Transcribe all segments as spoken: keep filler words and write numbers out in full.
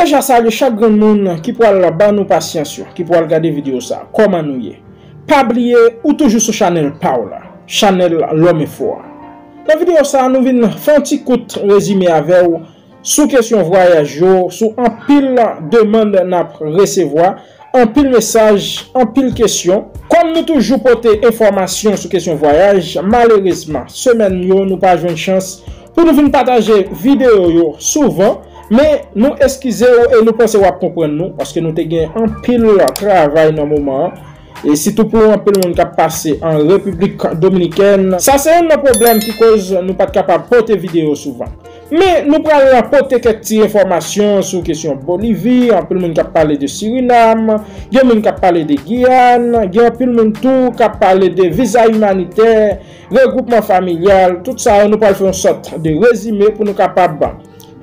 Deja salye chak grenn moun ki pral ba nou pasyans yo, ki pral gade videyo sa. Kòman nou ye? Pa bliye, ou toujou sou chanèl pa w la, chanèl Lòm Enfo a. Nan videyo sa, nou vin fè yon ti kout rezime avè w sou kesyon vwayaj yo, sou anpil demann n ap resevwa, anpil mesaj, anpil kesyon. Kòm nou toujou pote enfòmasyon sou kesyon vwayaj, malerezman, semèn yo nou pa jwenn chans pou nou vin pataje videyo yo souvan, men nou eskize w e nou panse w ap konprann nou, paske nou te gen anpil travay nan moman an. E sitou pou anpil moun k ap pase an Repiblik Dominikèn. Sa se youn nan pwoblèm ki koz nou pa t kapab pote videyo souvan. Men nou pral pote kèk ti enfòmasyon sou kesyon Bolivi, anpil moun k ap pale de Sirinam, gen moun k ap pale de Giyàn, gen anpil moun tou k ap pale de viza imanitè, regwoupman familyal, tout sa yo nou pral fè yon sòt de rezime pou nou kapab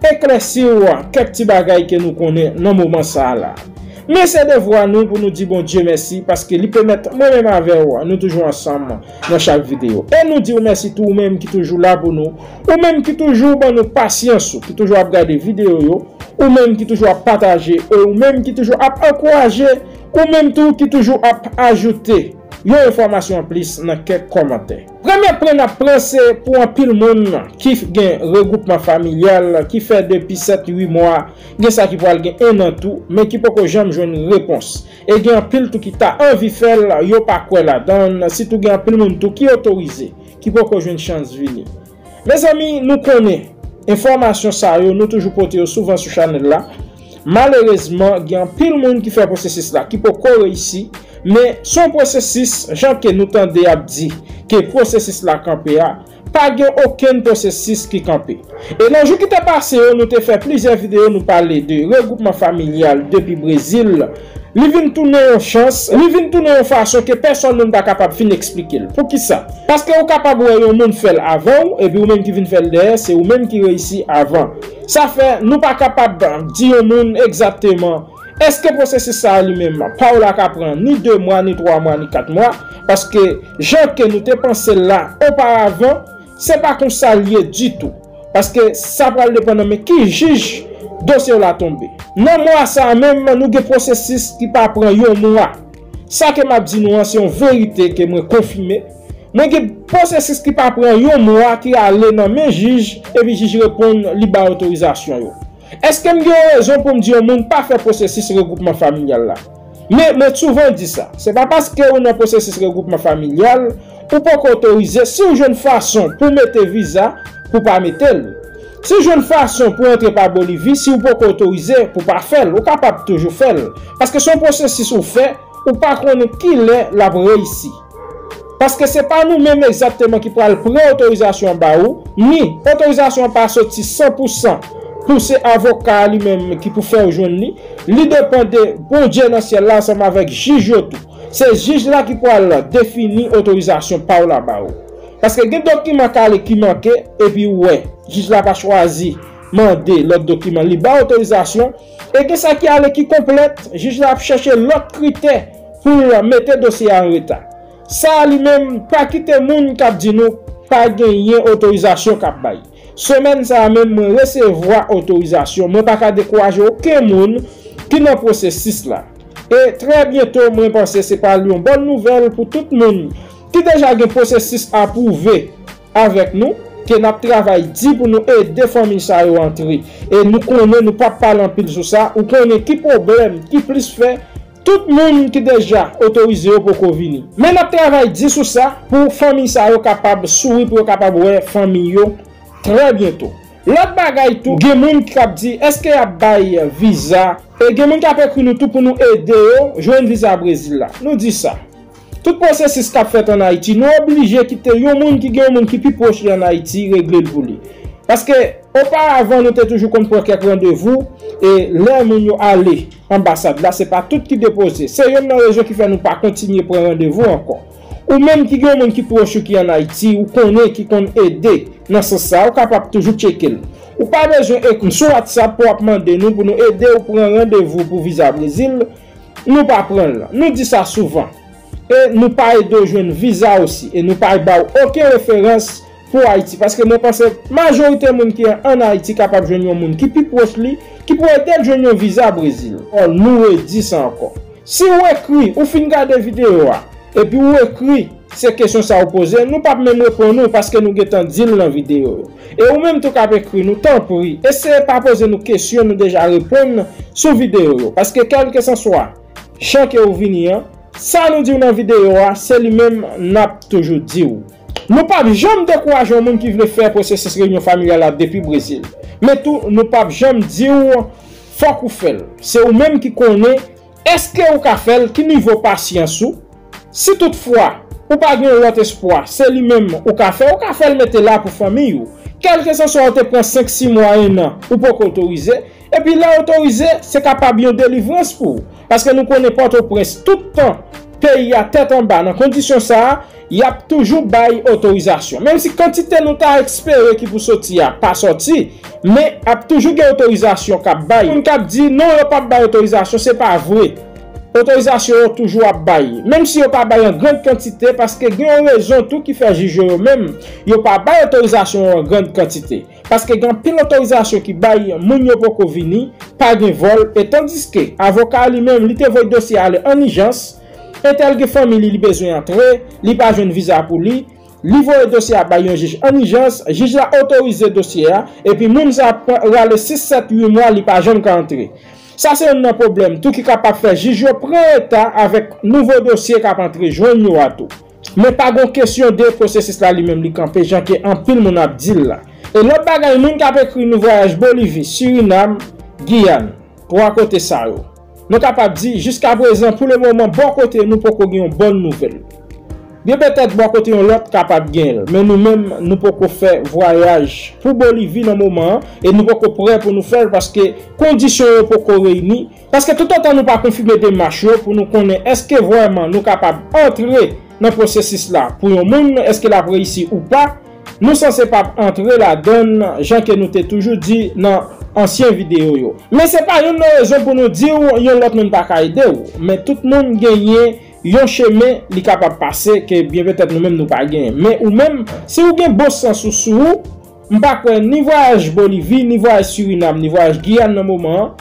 eklèsi w kèk ti bagay ke nou konnen nan moman sa a la. Men se devwa nou pou nou di Bondye mèsi, paske li pèmèt mwen menm avè w, nou toujou ansanm nan chak videyo. E nou di w mèsi tou ou menm ki toujou la pou nou, ou menm ki toujou ban nou pasyans ou, ki toujou ap gade videyo yo, ou menm ki toujou ap pataje, e ou menm ki toujou ap ankouraje, ou menm tou ki toujou ap ajoute yon enfòmasyon anplis nan kèk kòmantè. Premye pwen n ap pran se pou anpil moun ki gen regwoupman familyal ki fè depi sèt, uit mwa, gen sa ki pral gen enn an tou, men ki poko janm jwenn repons. E gen anpil tou ki ta anvi fè l, yo pa kwè ladan l, sitou gen anpil moun tou ki otorize, ki poko jwenn chans vini. Mezanmi, nou konnen enfòmasyon sa yo, nou toujou pote yo souvan sou chanèl la. Malerezman, gen anpil moun ki fè pwosesis la ki poko reyisi, men se yon pwosesis, jan ke nou tande y ap di ke pwosesis la kanpe a, pa gen okenn pwosesis ki kanpe. E nan jou ki te pase yo, nou te fè plizyè videyo, nou pale de regwoupman familyal depi Brezil. Li vin tounen yon chans, li vin tounen yon fason ke pèsonn moun pa kapab fin eksplike l. Poukisa? Paske ou kapab wè yon moun fè l avan w, epi ou menm ki vin fè l dèyè, se ou menm ki reyisi avan. Sa fè, nou pa kapab di yon moun egzakteman èske pwosesis sa a li menm, pa w la ka pran ni de mwa, ni twa mwa, ni kat mwa, paske jan ke nou te panse l la oparavan, se pa konsa l ye ditou. Paske sa pral depann nan men ki jij dosye w la tonbe. Nan mwa sa a menm, nou gen pwosesis ki pa pran yon mwa. Sa ke m ap di nou an, se yon verite ke mwen konfime. Mwen gen pwosesis ki pa pran yon mwa ki ale nan men jij, epi jij reponn li bay otorizasyon yo. Èske m gen yon rezon pou m di yon moun pa fè pwosesis regwoupman familyal la? Men mwen souvan di sa, se pa paske ou nan pwosesis regwoupman familyal, ou poko otorize, si w jwenn fason pou w mete viza, pou w pa mete l. Si w jwenn fason pou w antre pa Bolivi, si w poko otorize, pou w pa fè l, ou kapab toujou fè l. Paske se yon pwosesis ou fè, ou pa konnen kilè l ap reyisi. Paske se pa nou menm egzakteman ki pral pran otorizasyon an ba ou, ni otorizasyon an pa soti san pou san pou se avoka a li menm ki pou fè w jwenn li. Li depann de Bondye nan syèl la ansanm avèk jij yo tou. Se jij la ki pral defini otorizasyon pa w la ba ou. Paske gen dokiman k ale ki manke, epi ou wè, jij la pa chwazi mande lòt dokiman, li ba w otorizasyon, e gen sa ki ale ki konplèt, jij la ap chèche lòt kritè pou l mete dosye a an reta. Sa a li menm, pa kite moun k ap di nou pa genyen otorizasyon k ap bay. Semèn sa a menm, mwen resevwa otorizasyon. Mwen pa ka dekouraje okenn moun ki nan pwosesis la. E trè byento, mwen panse se pral yon bòn nouvèl pou tout moun ki deja gen pwosesis apwouve avèk nou, ke n ap travay di pou nou ede fanmi sa yo antre. E nou konnen nou p ap pale anpil sou sa, ou konnen ki pwoblèm ki plis fè tout moun ki deja otorize yo poko vini. Men n ap travay di sou sa pou fanmi sa yo kapab souri, pou yo kapab wè fanmi yo trè byento. Lòt bagay tou, gen moun k ap di, èske y ap bay viza? E gen moun k ap ekri nou tou pou nou ede yo jwenn viza Brezil la. Nou di sa. Tout pwosesis k ap fèt ann Ayiti, nou oblije kite yon moun ki gen yon moun ki pi pwòch li ann Ayiti regle l pou li. Paske, oparavan, nou te toujou konn pran kèk randevou, e lè moun yo ale anbasad la, se pa tout ki depoze. Se youn nan rezon ki fè nou pa kontinye pran randevou ankò. Ou menm ki gen yon moun ki pwòch ou ki ann Ayiti, ou konnen ki konn ede nan sans sa, ou kapab toujou tcheke l. Ou pa bezwen ekri m sou WhatsApp pou w ap mande nou pou nou ede w pran randevou pou viza Brezil, nou pa pran l. Nou di sa souvan. E nou pa ede w jwenn viza osi. E nou pa ba w okenn referans pou Ayiti. Paske mwen panse majorite moun ki ann Ayiti kapab jwenn yon moun ki pi pwòch li, ki pou ede l jwenn yon viza Brezil. Ò, nou redi sa ankò. Si w ekri, ou fin gade videyo a, epi w ekri, se kesyon sa ou poze, nou p ap menm reponn ou paske nou gentan di l nan videyo yo. E ou menm tou k ap ekri nou, tanpri, eseye pa poze nou kesyon nou deja reponn sou videyo yo. Paske kèlkeswa jan ke ou vini an, sa nou di w nan videyo a, se li menm n ap toujou di w. Nou p ap janm dekouraje yon moun ki vle fè pwosesis reyinyon familyal la depi Brezil. Men tou, nou p ap janm di w fòk ou fè l. Se ou menm ki konnen èske ou ka fè l, ki nivo pasyans ou. Si toutfwa ou pa gen yon lòt espwa, se li menm ou ka fè, ou ka fè l mete la pou fanmiy ou. Kèlkeswa ou te pran senk, sis mwa, ennan, ou poko otorize, epi lè otorize, se kapab yon delivrans pou ou. Paske nou konnen Pòtoprens, tout tan peyi a tèt anba nan kondisyon sa a, y ap toujou bay otorizasyon. Menm si kantite nou ta espere ki pou soti a pa soti, men ap toujou gen otorizasyon k ap bay. Moun k ap di non, yo p ap bay otorizasyon, se pa vre. Otorizasyon yo toujou ap bay. Menm si yo pa bay an grann kantite, paske gen yon rezon tou ki fè jij yo, yo menm, yo pa bay otorizasyon yo an grann kantite. Paske gen anpil otorizasyon ki bay, moun yo poko vini, pa gen vòl, e tandiske avoka a li menm, li te voye dosye a ale an ijans, entèl gen fanmi li, li bezwen antre, li pa jwenn viza pou li, li voye dosye a bay yon jij an ijans, jij la otorize dosye a, epi moun sa ap pran, rale sis, sèt, uit mwa, li pa janm ka antre. Sa se youn nan pwoblèm tou ki kapab fè jij yo pran reta avèk nouvo dosye k ap antre jwenn yo a tou. Men pa gon kesyon de pwosesis la li menm li kanpe jan ke anpil moun ap di l la. E lòt bagay, moun k ap ekri nou vwayaj Bolivi, Sirinam, Giyàn, twa kote sa yo. Nou kapab di, jiskaprezan, pou le moman, bò kote nou poko gen yon bòn nouvèl. Byen petèt bò kote yon lòt kapab gen l, men nou menm, nou poko fè vwayaj pou Bolivi nan moman an, e nou poko prè pou nou fè l paske kondisyon yo poko reyini. Paske toutotan nou pa konfime demach yo pou nou konnen èske vrèman nou kapab antre nan pwosesis la pou yon moun, èske l ap reyisi ou pa, nou sanse p ap antre ladann jan ke nou te toujou di nan ansyen videyo yo. Men se pa youn nan rezon pou nou di w yon lòt moun pa ka ede w, men tout moun genyen yon chemen li kapab pase ke byen petèt nou menm nou pa genyen. Men ou menm, si w gen bon sans ou sou ou, m pa kwè ni vwayaj Bolivi, ni vwayaj Sirinam, ni vwayaj Giyàn nan moman an,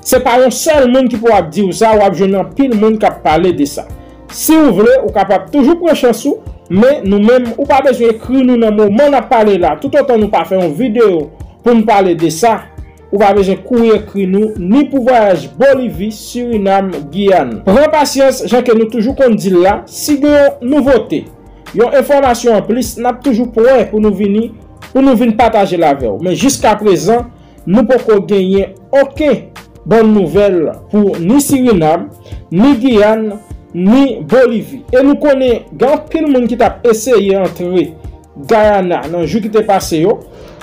se pa yon sèl moun ki pou ap di w sa, w ap jwenn anpil moun k ap pale de sa. Si w vle, ou kapab toujou pran chans ou, men nou menm, ou pa bezwen ekri nou nan moman n ap pale la. Toutotan nou pa fè yon videyo pou n pale de sa, ou pa bezwen kouri ekri nou, ni pou vwayaj Bolivi, Sirinam, Giyàn. Pran pasyans, jan ke nou toujou konn di l la, si gen yon nouvote, yon enfòmasyon anplis, n ap toujou prè pou nou vini, pou nou vin pataje l avè w. Men jiskaprezan, nou poko genyen okenn bòn nouvèl pou ni Sirinam, ni Giyàn, ni Bolivi. E nou konnen gen anpil moun ki t ap eseye antre Gayana nan jou ki te pase yo.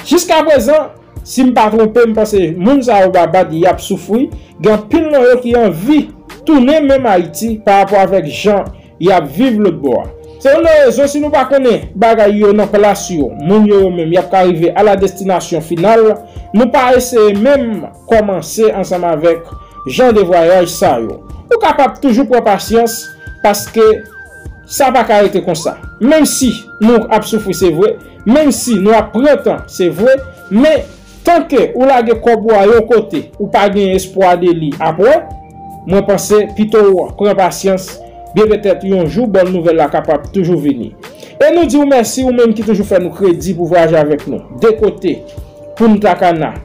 Jiskaprezan, si m pa twonpe, m panse moun sa yo Babad y ap soufri. Gen anpil nan yo ki anvi tounen menm Ayiti pa rapò avèk jan y ap viv lòt bò a. Se youn nan rezon, si nou pa konnen bagay yo nan plas yo, moun yo yo menm, y ap ka rive a la destinasyon final, nou pa eseye menm kòmanse ansanm avèk jan de vwayaj sa yo. Ou kapab toujou pran pasyans, paske sa pa ka rete konsa. Menm si nou ap soufri, se vre, menm si nou ap pran tan, se vre, men tanke ou lage kòb ou a yon kote, ou pa gen espwa de li apre, mwen panse pito w pran pasyans, byen petèt yon jou bòn nouvèl la kapab toujou vini. E nou di w mèsi ou menm ki toujou fè nou kredi pou vwayaje avèk nou, de kote, Punta Cana,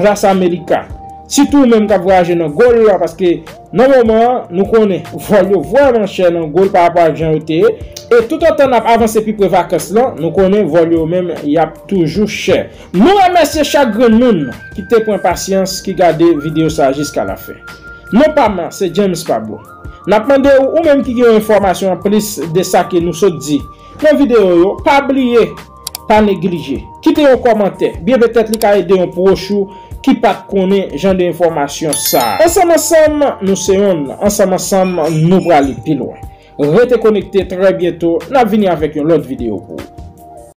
Las Américas. Sitou ou menm k ap vwayaje nan Gol la, paske nan moman an, nou konnen vòl yo vrèman chè nan Gol pa rapò ak jan yo te ye. E toutotan n ap avanse pi pre vakans lan, nou konnen vòl yo menm y ap toujou chè. Nou remèsye chak grenn moun ki te pran pasyans, ki gade videyo sa a jiska lafen. Non pa m, se James Pablo. N ap mande w, ou menm ki gen yon enfòmasyon anplis de sa ke nou sot di nan videyo yo, pa bliye, pa neglije. Kite yon kòmantè. Byen petèt li ka ede yon pwòch ou ki pa t konnen jan de enfòmasyon sa a. Ansanm ansanm, nou se yonn. Ansanm ansanm, nou prale pi lwen. Rete konekte, trè byento, n ap vini avèk yon lòt videyo pou ou.